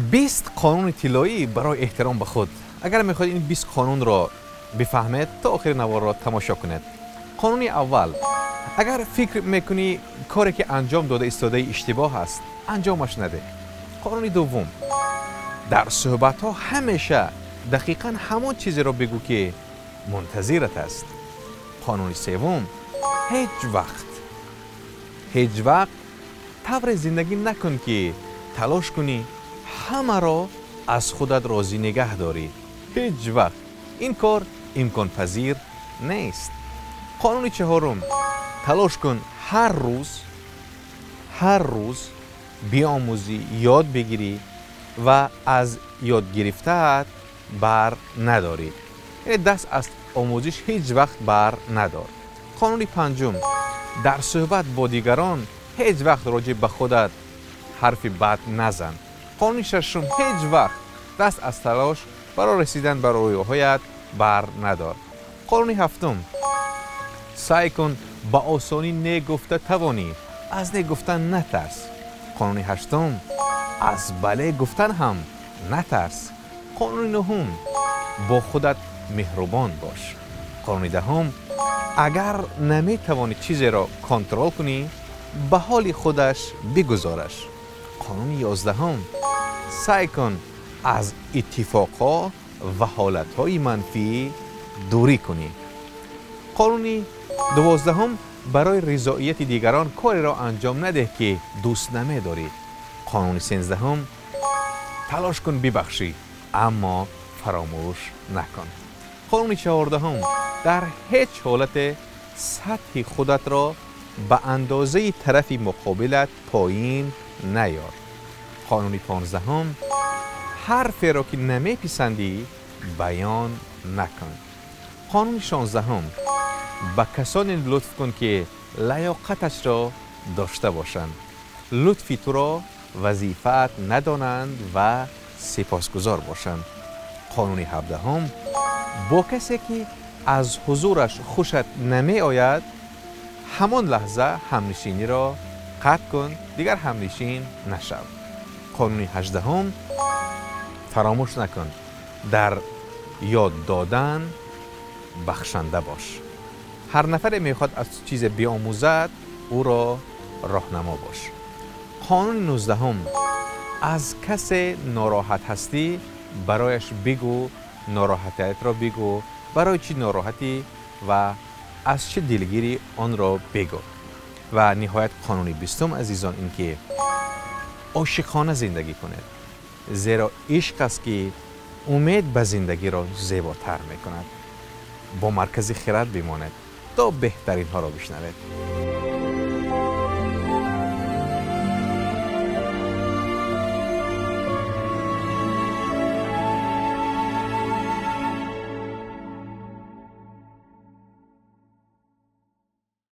20 қонуни тиллоӣ барои эҳтиром ба худ. Агар мехоҳед ин 20 қонунро бифаҳмед, то охири наворро тамошо кунед. Қонуни аввал: агар фикр мекунӣ коре ки анҷом дода истодаи иштибоҳ аст, анҷомаш наде. Қонуни дуввум: дар суҳбатҳо ҳамеша дақиқан ҳамон чизеро бигӯ ки мунтазират аст. Қонуни севум: ҳеҷ вақт тавре зиндагӣ накун ки талош кунӣ ҳамаро аз худат розӣ нигаҳ дорӣ. Ҳеҷ вақт ин кор имконпазир нест. Қонуни чаҳорум: талош кун ҳар рӯз биомӯзӣ, ёд бигирӣ ва аз ёдгирифтаат бар надорӣ, яъне даст аз омӯзиш ҳеҷ вақт бар надор. Қонуни панҷум: дар суҳбат бо дигарон ҳеҷ вақт роҷеъ ба худат ҳарфи бад назан. Қонуни шашум: ҳеҷ вақт даст аз талош барои расидан ба рӯёҳоят бар надор. Қонуни ҳафтум: саъй кун ба осонӣ не гуфта тавонӣ, аз не гуфтан натарс. Қонуни ҳаштум: аз бале гуфтан ҳам натарс. Қонуни нуҳум: бо худат меҳрубон бош. Қонуни 10-ум: агар наметавонӣ чизеро контрол кунӣ, ба ҳоли худаш бигузораш. Қонуни 11-ум: саъй кун аз иттифоқҳо ва ҳолатҳои манфӣ дурӣ кунӣ. Қонуни 12-ум: барои ризоияти дигарон кореро анҷом надеҳ ки дӯст намедорӣ. Қонуни 13-ум: талош кун бибахшӣ, аммо фаромӯш накун. Қонуни 14-ум: дар ҳеҷ ҳолате сатҳи худатро ба андозаи тарафи муқобилат поин наёр. Қонуни 15-ум: ҳарферо ки намеписандӣ, баён накун. Қонуни 16-ум: ба касоне лутф кун ки лаёқаташро дошта бошанд, лутфи туро вазифаат надонанд ва сипосгузор бошанд. Қонуни 17-ум: бо касе ки аз ҳузураш хушат намеояд, ҳамон лаҳза ҳамнишиниро қатъ кун, дигар ҳамнишин нашав. Қонуни 18-ум: фаромӯш накун, дар ёд додан бахшанда бош. Ҳар нафаре мехоҳад аз чизе биомӯзад, ӯро роҳнамо бош. Қонуни 19-ум: аз касе нороҳат ҳастӣ, барояш бигӯ, нороҳатиятро бигӯ, барои чӣ нороҳатӣ ва аз чӣ дилгирӣ, онро бигӯ. Ва ниҳоят қонуни 20-ум, азизон, ин ки ошиқона зиндагӣ кунед, зеро ишқ аст ки умед ба зиндагиро зеботар мекунад. Бо Маркази хирад бимонед, то беҳтаринҳоро бишнавед.